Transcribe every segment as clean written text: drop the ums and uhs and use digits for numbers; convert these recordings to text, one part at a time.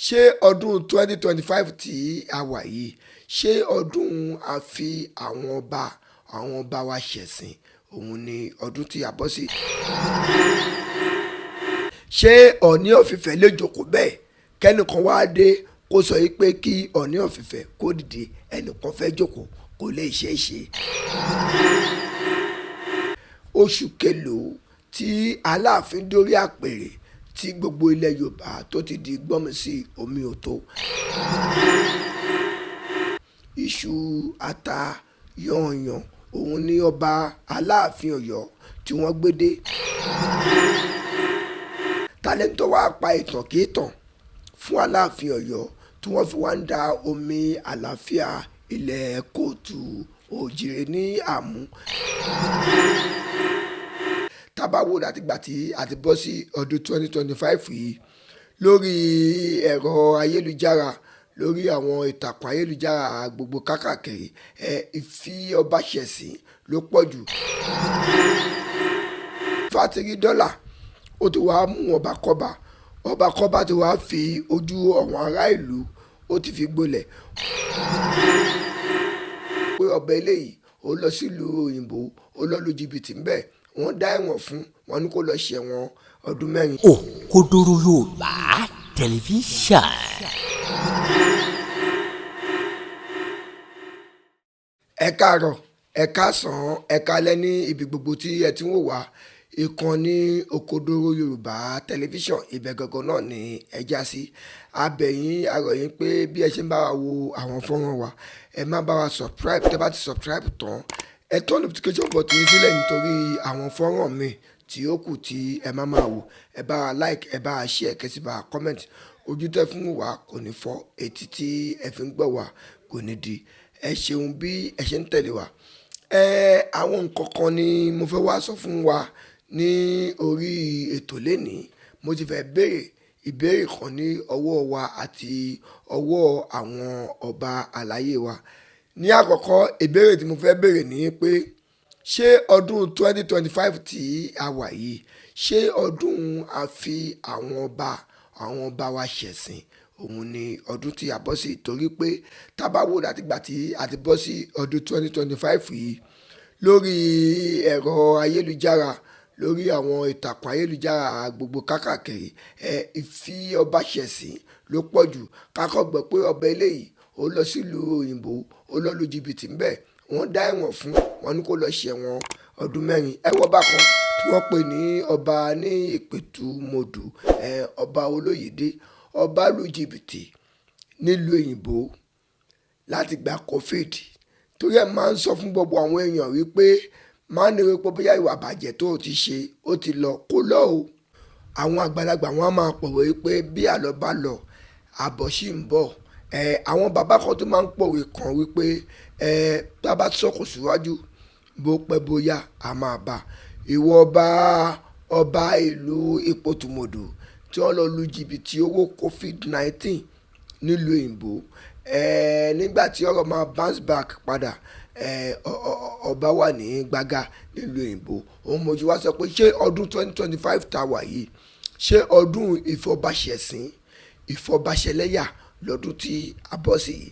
Ṣé ọdún 2025 tí a wà yìí, ṣé ọdún a fi àwọn ọba wa ṣẹ̀sìn, òun ni ọdún tí a bọ́ sí? Ṣé Ọọ̀ni of Ifẹ̀ lè jókòó bẹ́ẹ̀, kẹ́nìkan wá dé kó sọ yìí pé kí Ọọ̀ni of Ifẹ̀ kó dìde, ẹnìkan fẹ́ jókòó? Kò lè ṣeé ṣe. Oṣù kelòó tí Aláàfin dórí àpèrè tí gbogbo ilẹ̀ Yorùbá tó ti di gbọ́nmi sí omi ò tó? Iṣu ata yànyàn òun ni ọba Aláàfin Ọ̀yọ́ tí wọ́n gbé dé. Tálẹ́ńtò wá pa ìtàn kì í tàn fún Aláàfin Ọ̀yọ́ tí wọ́n fi wá ń da omi àlàáfíà ilẹ̀ kóòtù òjìrè ní àmú. Tá bá wò látìgbà tí a ti bọ́ sí ọdún 2025 yìí, lórí ẹ̀rọ ayélujára, lórí àwọn ìtàkùn ayélujára gbogbo kákàkiri, ẹ ìfi ọba ṣẹ̀sín ló pọ̀ jù. Fátìrí dọ́là ó ti wá mú ọba kọ́ba, ọba kọ́ba ti wá fi ojú àwọn ará ìlú, ó ti fi gbolẹ̀ pé ọba eléyìí, ó lọ sílùú òyìnbó, ó lọ lu jìbìtì ńbẹ̀, wọ́n dá ẹ̀wọ̀n fún wọn, ní kó lọ ṣẹ̀wọ̀n ọdún 4. Òkodoro Yorùbá Tẹlifíṣàn. Ẹ káàárọ̀, ẹ káàsán, ẹ káalẹ́ ní ibi gbogbo tí ẹ ti ń wò wá. Ìkànnì Òkodoro Yorùbá Tẹlifíṣàn, ibẹ̀ gangan náà ni ẹ já sí. A bẹ̀ yín, a rọ̀ yín pé bí ẹ ṣe ń bá wa wo àwọn fọ́nrán wa, ẹ má bá wa subscribe. Tẹ́ bá ti subscribe tán, ẹ turn notification button yín sílẹ̀ nítorí àwọn fọ́nrán mi tí ó kù tí ẹ má máa wò. Ẹ bá wa like, ẹ bá wa share, kẹ́ sì bá wa comment. Ojú tẹ́ fún wa kò ní fọ́, etí tí ẹ fi ń gbọ́ wa kò ní di. Ẹ ṣeun bí ẹ ṣe ń tẹ̀lé wa. Ẹ àwọn nǹkan kan ni mo fẹ́ wá sọ fún wa ní orí ètò lénìí. Mo ti fẹ́ béèrè ìbéèrè kan ní ọwọ́ wa àti ọwọ́ àwọn ọba àlàyé wa. Ní àkọ́kọ́, ìbéèrè tí mo fẹ́ béèrè ni pé, ṣé ọdún 2025 tí a wà yìí, ṣé ọdún a fi àwọn ọba wa ṣẹ̀sìn, òun ni ọdún tí a bọ́ sí? Torí pé tá bá wò látìgbà tí a ti bọ́ sí ọdún 2025 yìí, lórí ẹ̀rọ ayélujára, lórí àwọn ìtàkùn ayélujára gbogbo kákàkiri, ẹ ìfi ọba ṣẹ̀sín ló pọ̀ jù. Ká kọ́ gbọ́ pé ọba eléyìí, ó lọ sílùú òyìnbó, ó lọ lu jìbìtì ńbẹ̀, wọ́n dá ẹ̀wọ̀n fún wọn, ní kó lọ ṣẹ̀wọ̀n ọdún 4. Ẹ wọ́n bá kan tí wọ́n pè ní ọba ní Ìpẹ̀tùmọdù, ẹ ọba Olóyèdè, ọba lu jìbìtì nílùú òyìnbó láti gba COVID. Torí ẹ máa ń sọ fún gbogbo àwọn èèyàn wípé má ní wípé bóyá ìwà àbàjẹ́ tó o ti ṣe ó ti lọ, kó lọ o. Àwọn àgbàlagbà wọn á máa pòwe wípé bí àlọ́ bá lọ, àbọ̀ sì ń bọ̀. Ẹ àwọn bàbá kan tó máa ń pòwe kan wípé ẹ tá bá sọ̀kò síwájú, bó pẹ́ bóyá, a máa bá. Ìwọ ọba ìlú Ìpòtùmọ̀dù tí wọ́n lọ lu jìbìtì owó COVID-19 nílùú òyìnbó, ẹ nígbà tí ọ̀rọ̀ máa bounce back padà, ẹ ọba wà ní gbága nílùú òyìnbó. Òun mojú wá sọ pé, ṣé ọdún 2025 tá wà yìí, ṣé ọdún ìfọbaṣẹ̀sín, ìfọbaṣẹlẹ́yà lọ́dún tí a bọ́ sí yìí?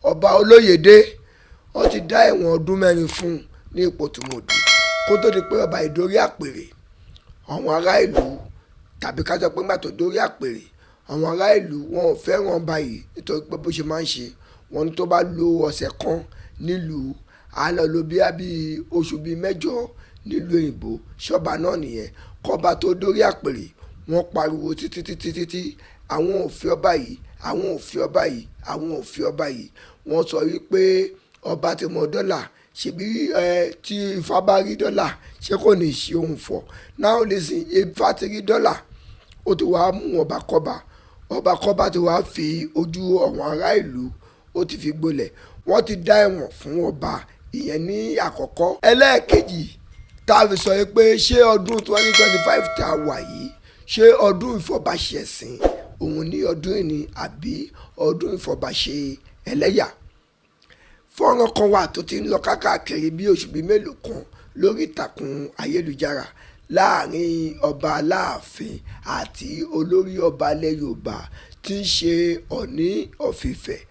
Ọba Olóyèdè, wọ́n ti dá ẹ̀wọ̀n ọdún 4 fún ní Ìpòtùmọ̀dù. Kó tó di pé ọba ìdórí àpèrè, àwọn ará ìlú, tàbí ká sọ pé nígbà tó dórí àpèrè, àwọn ará ìlú wọn ò fẹ́ràn ọba yìí nítorí pé bó ṣe máa ń ṣe wọn ní tó bá lo ọ̀sẹ̀ kan nílùú, á lọ lo bíi oṣù bíi 8 nílùú òyìnbó. Ṣọba náà nìyẹn? Kọba tó dórí àpèrè, wọ́n pariwo títí títí títí, àwọn ò fẹ́ ọba yìí, àwọn ò fẹ́ ọba yìí, àwọn ò fẹ́ ọba yìí. Wọ́n sọ wípé ọba ti mọ dọ́là, ṣebí ẹ tí Ifá bá rí dọ́là, ṣé kò ní ṣe òun fọ̀? Now listen, Ifá ti rí dọ́là, ó ti wá mú ọba kọ́ba, ọba kọ́ba ti wá fi ojú àwọn ará ìlú, ó ti fi gbolẹ̀. Wọ́n ti dá ẹ̀wọ̀n fún ọba ìyẹn ní àkọ́kọ́. Ẹlẹ́ẹ̀kejì tá a fi sọ pé, ṣé ọdún 2025 tá a wà yìí, ṣé ọdún ìfọbaṣẹ̀sìn òun ní ọdún yìí ni, àbí ọdún ìfọbaṣe ẹlẹ́yà? Fọ́nrán kan wà tó ti ń lọ káàkiri bí oṣù bíi mélòó kan lórí ìtàkùn ayélujára láàrin ọba Aláàfin àti olórí ọba ilẹ̀ Yorùbá. tí ń ṣe Ọọ̀ni of Ifẹ̀,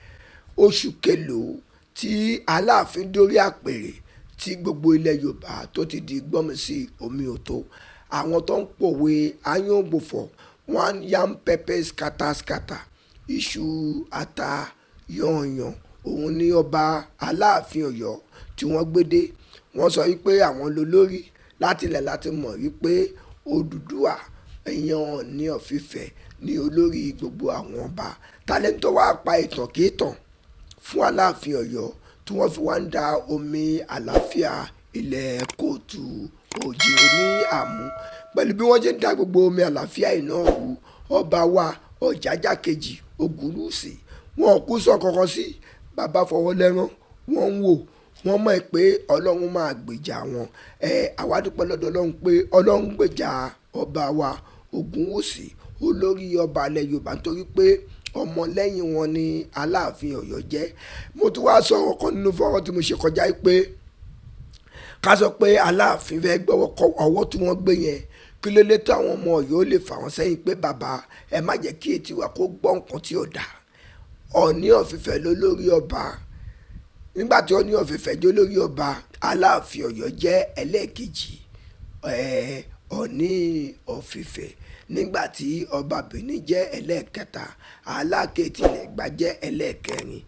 oṣù kelòó tí Aláàfin dórí àpèrè tí gbogbo ilẹ̀ Yorùbá tó ti di gbọ́nmi sí omi ò tó. Àwọn tó ń pòwe ayọ́ngbòfọ̀, one yam pepper scatter scatter, iṣu ata yànyàn, òun ní ọba Aláàfin Ọ̀yọ́ tí wọ́n gbé dé. Wọ́n sọ wípé àwọn lolórí láti ilẹ̀ láti mọ̀ wípé Odùduwà, ìyẹn Ọọ̀ni of Ifẹ̀, ní olórí gbogbo àwọn ọba. Tálẹ́ńtò wá pa ìtàn kéètàn fún Aláàfin Ọ̀yọ́ tí wọ́n fi wá ń da omi àlàáfíà ilẹ̀ kóòtù òjìrè ní àmú pẹ̀lú bí wọ́n ṣe ń da gbogbo omi àlàáfíà iná rú. Ọba wa Ọ̀jájá kejì Ògúnwùsì, wọn kú sọ kankan sí bàbá fọwọ́ lẹ́rán, wọ́n ń wò, wọ́n mọ̀ pé Ọlọ́run máa gbèjà wọn. Ẹ àwa dúpẹ́ lọ́dọ̀ Ọlọ́run pé Ọlọ́run gbèjà ọba wa Ògúnwùsì, olórí ọba ilẹ̀ Yorùbá, nítorí pé ọmọlẹ́yìn wọn ni Aláàfin Ọ̀yọ́ jẹ́. Mo tún wá sọ ọ̀rọ̀ kan nínú fọ́nrán tí mo ṣe kọjá pé ká sọ pé Aláàfin fẹ́ gbọ́wọ́ ọwọ́ tí wọ́n gbé yẹn, kí ló lè tó àwọn ọmọ Ọ̀yọ́ lè fà wọ́n sẹ́yìn pé bàbá, ẹ má jẹ́ kí etí wa kó gbọ́ nǹkan tí ò dáa. Ọọ̀ni of Ifẹ̀ ló lórí ọba. Nígbà tí Ọọ̀ni of Ifẹ̀ jẹ́ olórí ọba, Aláàfin Ọ̀yọ́ jẹ́ ẹlẹ́ẹ̀kejì Ọọ̀ni of Ifẹ̀. Nígbà tí ọba Benin jẹ́ ẹlẹ́ẹ̀kẹta, Aláké tilẹ̀ Ẹ̀gbá jẹ́ ẹlẹ́ẹ̀kẹrin,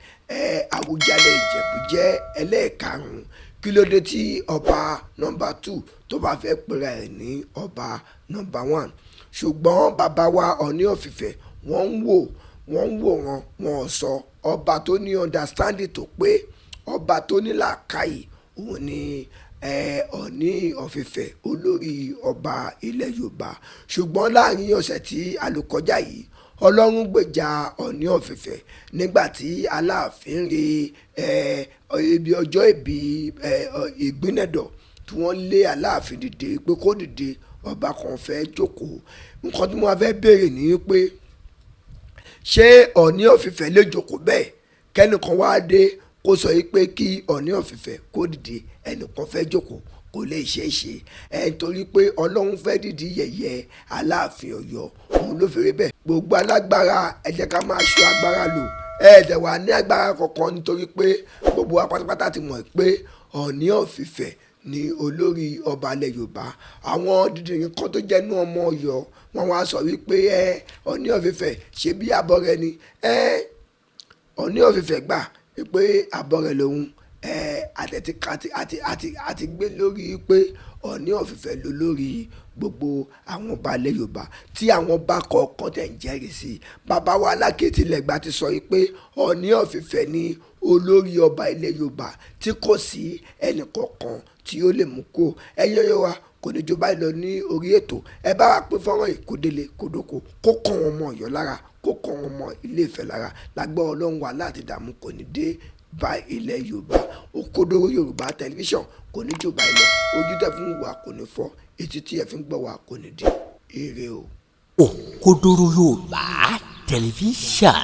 Àwùjalẹ̀ Ìjẹ̀bú jẹ́ ẹlẹ́ẹ̀karùn-ún. Kí ló dé tí ọba number two tó bá fẹ́ pera ẹ̀ ní ọba number one? Ṣùgbọ́n bàbá wa Ọọ̀ni of Ifẹ̀, wọ́n ń wò, wọ́n ń wò wọn, wọn ò sọ. Ọba tó ní understanding tó pé, ọba tó ní làákàyè, òun ni Ọọ̀ni of Ifẹ̀, olórí ọba ilẹ̀ Yorùbá. Ṣùgbọ́n láàrin ọ̀sẹ̀ tí a lò kọjá yìí, Ọlọ́run gbèjà Ọọ̀ni of Ifẹ̀ nígbà tí Aláàfin rí ibi ọjọ́ ìbí Ìgbínẹ̀dọ̀ tí wọ́n lé Aláàfin dìde pé kó dìde, ọba kan fẹ́ jókòó. Nǹkan tí mo fẹ́ béèrè ni pé ṣé Ọọ̀ni of Ifẹ̀ lè jókòó bẹ́ẹ̀, kẹ́nìkan wá dé kó sọ yìí pé kí Ọọ̀ni of Ifẹ̀ kó dìde, ẹnìkan fẹ́ jókòó? Kò lè ṣeé ṣe ẹ, nítorí pé Ọlọ́run fẹ́ dìdí yẹ̀yẹ́ Aláàfin Ọ̀yọ́, òun ló fi rí bẹ́ẹ̀. Gbogbo alágbára, ẹ jẹ́ ká máa ṣọ́ agbára lò. Ẹ dẹ̀ wà ní agbára kankan, nítorí pé gbogbo wa pátápátá ti mọ̀ pé Ọọ̀ni of Ifẹ̀ ni olórí ọba ilẹ̀ Yorùbá. Àwọn dídìrín kan tó jẹ́ inú ọmọ Ọ̀yọ́, wọ́n wá sọ wípé ẹ Ọọ̀ni of Ifẹ̀ ṣe bí abọ́rẹ̀ ni. Ẹ Ọọ̀ni of Ifẹ̀ gbà wípé abọ́rẹ̀ lòun. Ẹ àtẹ̀tí àti àti àti àti gbé lórí pé Ọọ̀ni of Ifẹ̀ ló lórí gbogbo àwọn ọba ilẹ̀ Yorùbá tí àwọn ọba kọ̀ọ̀kan tẹ̀ ń jẹ́rìí sí. Bàbá wa Aláké tilẹ̀ Ẹ̀gbá ti sọ pé Ọọ̀ni of Ifẹ̀ ni olórí ọba ilẹ̀ Yorùbá tí kò sí ẹnì kọ̀ọ̀kan tí ó lè mú kó. Ẹ̀yin ọ̀yọ́ wa, kò ní ju báyìí lọ ní orí ètò. Ẹ bá wa pín fọ́nrán yìí kó délé kó dóko, kó kàn wọ́n mọ́ Ọ̀yọ́ lára, kó kàn wọ́n mọ́ Ilé Ifẹ̀ lára. Lágbára Ọlọ́run, wà láti dààmú kò ní dé bá ilẹ̀ Yorùbá. Òkodoro Yorùbá Tẹlifíṣàn kò ní jù báyìí lọ. Ojú tẹ́ fún wa kò ní fọ́, etí tí ẹ fi ń gbọ́ wa kò ní di. Ire o. Òkodoro Yorùbá Tẹlifíṣàn.